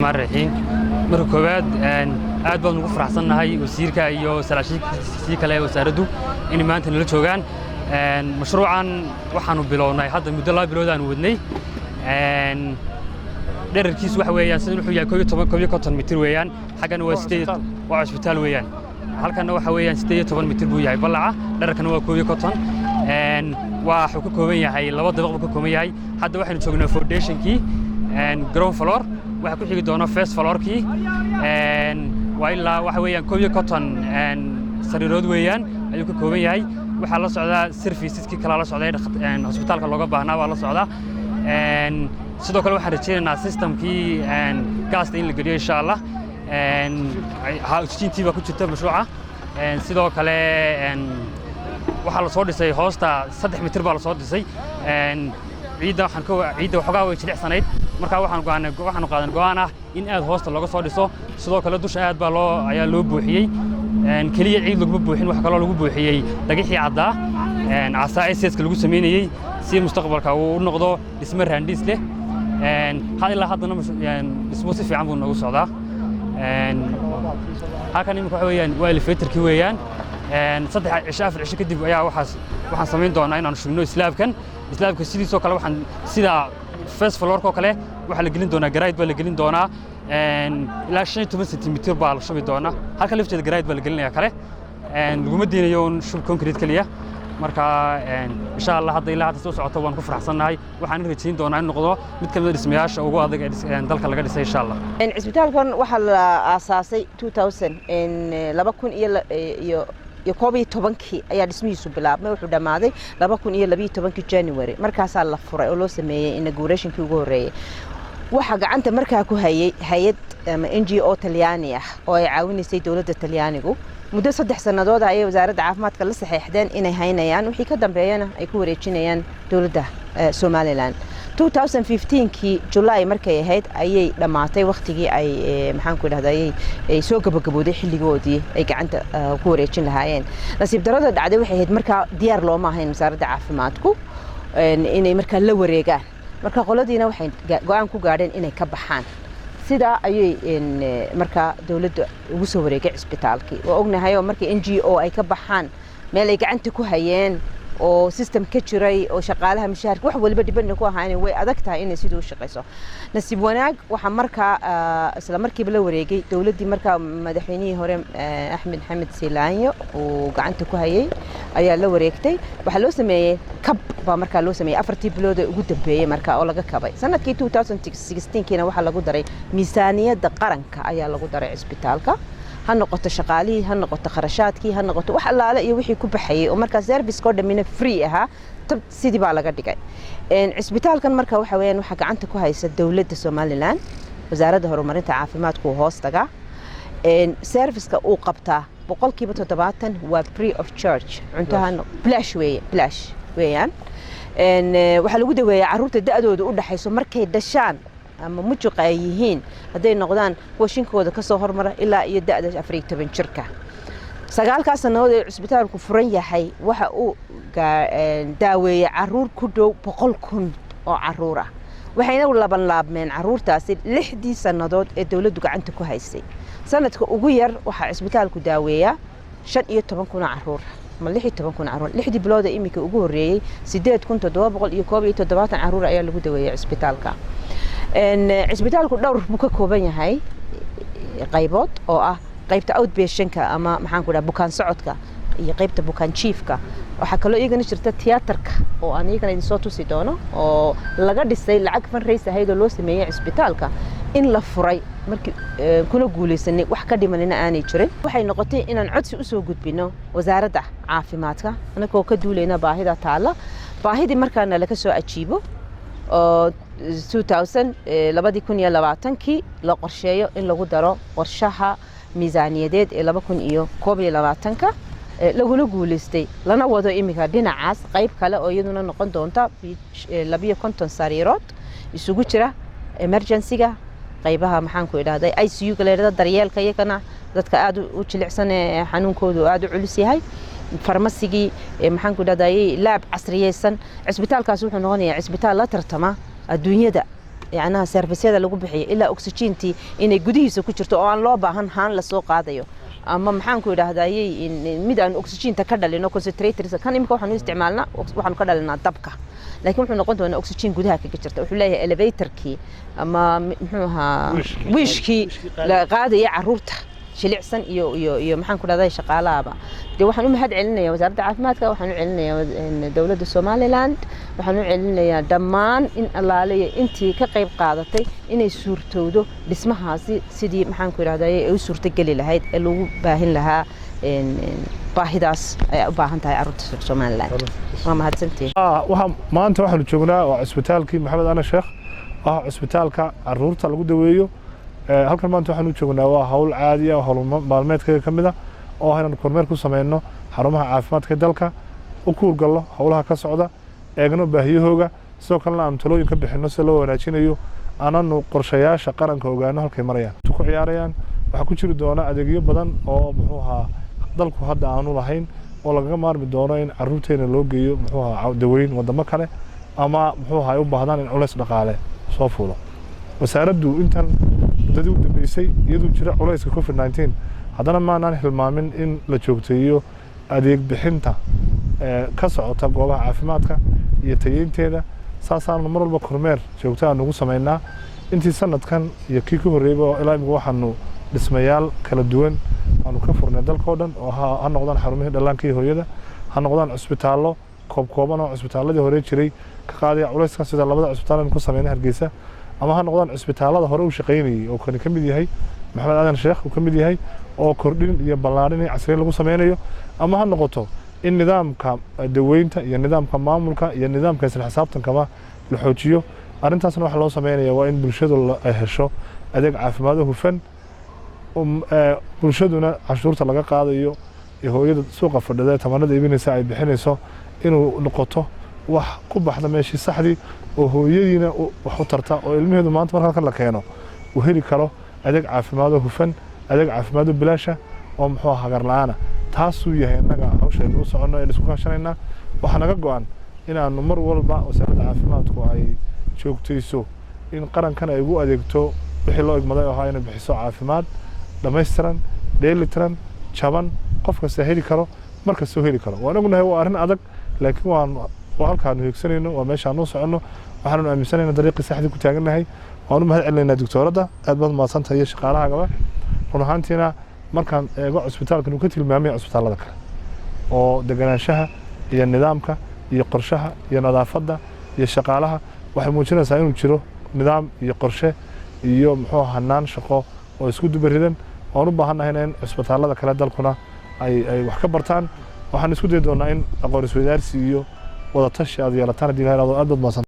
Raxmaan raxiim. Marka koowaad, aad baan ugu faraxsannahay wasiirka iyo saraakiishii kale ee wasaaraddu inay maanta nala joogaan. Mashruucan waxaanu bilownay hadda muddo 2 bilood aanu wadnay. Dherarkiisu waxa weeyaan sidan wuxuu yahay 11, 51 mitir weeyaan. Xaggana waa 8, waa cusbitaal weeyaan. Halkanna waxa weeyaan 18 mitir buu yahay ballaca, dherarkana waa 51. Waxuu ka kooban yahay laba dabaq buu ka kooban yahay. Hadda waxaynu joognaa foundationkii, ground floor. Waxaa ku xigi doona first floorkii. Waa ilaa waxa weeyaan 51 sariirood weeyaan ayuu ka kooban yahay. Waxaa la socdaa serviceskii kalaa la socday hosbitaalka looga baahnaa waa la socdaa. Sidoo kale waxaan rajaynaynaa systemkii gaasta in la geliyo, insha Allah. Oxygentii baa ku jirta mashruuca. Sidoo kale waxaa la soo dhisay hoosta, 3 mitir baa la soo dhisay ciidda. Waxaan ka ciidda waxoogaa way jilicsanayd, markaa waxaan go'aanay, waxaanu qaadan go'aan ah in aad hoosta looga soo dhiso. Sidoo kale dusha aad baa loo ayaa loo buuxiyey. Keliya ciid laguma buuxin, waxa kaloo lagu buuxiyey dhagixii caddaa casaa ss lagu samaynayey, si mustaqbalka uu u noqdo dhismo raandhiis leh. Had ilaa haddana dhismo si fiican buu noogu socdaa. Halkan imika waxa weeyaan waa elevatorkii weeyaan. 3 cisho, 4 cisho kadib ayaa waxaas waxaan samayn doonaa inaanu shubno slabkan. Slabka sidiisoo kale waxaan sida first floorka oo kale waxaa la gelin doonaa granite baa la gelin doonaa. Ilaa 15 sentimitir baa la shubi doonaa. Halka lafteeda granite baa la gelinaya kale, laguma daynayo un shub concrete keliya. Marka, insha Allah, hadda ilaa hadda soo socoto waan ku faraxsannahay. Waxaan rajayn doonaa in noqdo mid ka mid a dhismayaasha ugu adag ee dalka laga dhisay, insha Allah. Cisbitaalkan waxaa la aasaasay 2000, 2011-kii ayaa dhismihiisu bilaabmay. Wuxuu dhammaaday 2012-kii January. Markaasaa la furay oo loo sameeyey inaugurationkii ugu horreeyey. Waxaa gacanta markaa ku hayay hay-ad ama NGO Talyaani ah oo ay caawinaysay dowladda Talyaanigu. Muddo 3 sannadood ayay wasaaradda caafimaadka la saxeexdeen inay haynayaan, wixii ka dambeeyana ay ku wareejinayaan dowladda Somaliland. 2015kii July markay ahayd ayay dhammaatay wakhtigii ay, maxaan ku idhahda, ay soo gabagabooday xilligoodii ay gacanta ku wareejin lahaayeen. Nasiib darada dhacday waxay ahayd markaa diyaar looma ahayn wasaaradda caafimaadku inay markaa la wareegaan. Marka qoladiina waxay go-aan ku gaadheen inay ka baxaan. Sidaa ayay markaa dowladda ugu soo wareegay cisbitaalkii. Waa ognahay oo markii NGO ay ka baxaan meel ay gacanta ku hayeen oo system ka jiray oo shaqaalaha mushaharka wax waliba dhibana ku ahaan, way adag tahay inay sidii u shaqayso. Nasiib wanaag, waxaa markaa isla markiiba la wareegay dowladdii markaa madaxweynihii hore Axmed Maxamed Silaanyo uu gacanta ku hayay ayaa la wareegtay. Waxaa loo sameeyey kab baa markaa loo sameeyey 4-tii bilood ee ugu dambeeyey markaa oo laga kabay. Sanadkii 2016kiina waxaa lagu daray miisaaniyadda qaranka ayaa lagu daray cisbitaalka, ha noqoto shaqaalihii, ha noqoto kharashaadkii, ha noqoto wax allaale iyo wixii ku baxayay oo markaa serviceka oo dhammina free ahaa. Tab sidii baa laga dhigay cisbitaalkan. Marka waxa weeyaan waxaa gacanta ku haysa dowladda Somaliland, wasaaradda horumarinta caafimaadku hoos tagaa. Serviceka uu qabtaa 70% waa free of charge, cuntahan bilaash weeye, bilaash weeyaan. Waxaa lagu daweeyaa carruurta da'dooda u dhaxayso markay dhashaan ama mujuqa ay yihiin, hadday noqdaan kuwa shinkooda ka soo hormara, ilaa iyo da'da 14 jirka. 9-kaa sannadood ee cusbitaalku furan yahay waxa uu daaweeyey caruur ku dhow 100,000 oo caruur ah, waxayna laban laabmeen caruurtaasi 6-dii sannadood ee dowladdu gacanta ku haysay. Sanadka ugu yar waxaa cisbitaalku daaweeyaa 15,000 oo caruur ama 16,000 caruur. 6-dii bilood ee iminka ugu horreeyey 8771 caruur ayaa lagu daweeyey cisbitaalka. Cisbitaalku dhowr buu ka kooban yahay qaybood, oo ah qaybta outpatientka ama, maxaan ku dhaha, bukaan socodka iyo qaybta bukaan jiifka. Waxaa kaloo iyagana jirta tiyaatarka oo aan iyagana idin soo tusi doono, oo laga dhisay lacag fundraise ahayd oo loo sameeyey cisbitaalka in la furay markii kuna guuleysanay, wax ka dhimanina aanay jirin. Waxay noqotay inaan codsi usoo gudbino wasaaradda caafimaadka, anagoo ka duulayna baahida taalla. Baahidii markaana laga soo ajiibo oo 2020-kii la qorsheeyo in lagu daro qorshaha miisaaniyadeed ee 2021-ka, laguna guuleystay, lana wado iminka dhinacaas qayb kale oo iyaduna noqon doonta 52 sariirood, isugu jira emergency-ga, qaybaha, maxaan ku idhahday, ICU-ga la yidhahdo, daryeelka iyagana dadka aada u jilicsan ee xanuunkoodu aada u culus yahay, farmasigii, maxaan ku idhahday, lab casriyeysan. Cisbitaalkaas wuxuu noqonayaa cisbitaal la tartama adduunyada. Yacnaha service-yada lagu bixiyo ilaa oxygentii inay gudihiisa ku jirto oo aan loo baahan haan lasoo qaadayo ama, maxaan ku idhaahdayey, mid aan oxygenta ka dhalino, concentrators. Kan imika waxaanu isticmaalnaa, waxaanu ka dhalinaa dabka, laakiin wuxuu noqon doonaa oxygen gudaha kaga jirta. Wuxuu leeyahay elevatorkii ama, muxuu ahaa, wiishkii la qaadaya caruurta jilicsan iyo, maxaan ku dhahday, shaqaalahaba. Dee waxaan u mahad celinayaa Wasaaradda Caafimaadka, waxaan u celinayaa dowladda Somaliland, waxaan u celinayaa dhammaan in allaaliya intii ka qayb qaadatay inay suurtowdo dhismahaasi, sidii, maxaan ku idhahday, ay u suurtogeli lahayd ee lagu baahin lahaa baahidaas ay u baahan tahay carruurta Somaliland. Waa mahadsantihin. Waxaa maanta waxaanu joognaa waa cusbitaalkii Maxamed Aadan Sheekh, ah cusbitaalka caruurta lagu daweeyo. Halkan maanta waxaanu joognaa waa hawl caadi ah, hawl maalmeedkaga ka mid ah oo ah inaanu kormeer ku sameyno xarumaha caafimaadka dalka, u kuurgallo howlaha ka socda, eegno baahiyahooga, sidoo kalena aanu talooyin ka bixinno sida loo wanaajinayo, aananu qorshayaasha qaranka ogaano halkay marayaan ku ciyaarayaan. Waxaa ku jiri doona adeegyo badan oo, muxuu ahaa, dalku hadda aanu lahayn oo lagaga maarmi doono in caruurteena loo geeyo, muxuu ahaa, daweyn wadamo kale ama, muxuu ahaa, ay u baahdaan in culays dhaqaale soo fuulo. Wasaaraddu intan muddadii u dambeysay, iyaduu jira culayska COVID-19, haddana maanaan hilmaamin in la joogteeyo adeeg bixinta ka socota goobaha caafimaadka iyo tayeynteeda. Saasaanu mar walba kormeer joogta aan ugu samaynaa. Intii sanadkan iyo kii ka horreeyba ilaa imika waxaanu dhismayaal kala duwan aanu ka furnay dalkao dhan, oo ha noqdaan xarumihii dhallaanka iyo hooyada, ha noqdaan cusbitaallo koobkooban oo cusbitaalladii hore jiray ka qaadaya culayska, sida labada cusbitaal aynu ku sameynay Hargeysa, ama ha noqdaan cusbitaallada hore u shaqaynayay oo kani ka mid yahay, Maxamed Aadan Sheekh uu ka mid yahay, oo kordhin iyo ballaadhin iyo casriyin lagu sameynayo, ama ha noqoto in nidaamka daweynta iyo nidaamka maamulka iyo nidaamka isla xisaabtankaba la xoojiyo. Arrintaasna waxaa loo sameynaya waa in bulshadu ay hesho adeeg caafimaad oo hufan, bulshaduna cashuurta laga qaadayo iyo hooyada suuqa fadhida ee tamarada iibinaysa ay bixinayso inuu noqoto wax ku baxda meeshii saxdii oo hooyadiina wax u tarta, oo ilmaheedu maanta marka halkan la keeno uu heli karo adeeg caafimaad oo hufan, adeeg caafimaad oo bilaasha oo, muxuu ahaa, hagar la'aana. Taasuu yahay innaga hawshaynu u soconno ee isku kaashanaynaa. Waxaa naga go'an inaanu mar walba Wasaaradda Caafimaadku ay joogtayso in qarankan ay ugu adeegto wixii loo igmaday oo ahaa inay bixiso caafimaad dhammaystiran, dheelitiran, jaban, qof kasta heli karo, mar kastoo heli karo. Waan ognahay waa arrin adag, laakiin waa halkaanu hiigsanayno, waa meeshaanu u soconno. Waxaanu aaminsanayna dariiqii saxdii ku taagannahay. Waan u mahad celinaynaa doctooradda, aad baad mahadsantahay, iyo shaqaalahagaba. Run ahaantiina markaan eego cusbitaalkan uu ka tilmaamay cusbitaallada kale oo deganaanshaha iyo nidaamka iyo qorshaha iyo nadaafadda iyo shaqaalaha, waxay muujinaysaa inuu jiro nidaam iyo qorshe iyo, muxuu, hanaan shaqo oo isku dubaridan. Waan u baahannahay in cusbitaallada kale dalkuna ay wax ka bartaan. Waxaan isku dayi doonaa in aqoon isweydaarsi iyo wadatashi aad yeelataan haddii Ilahay aad baad mahadsan.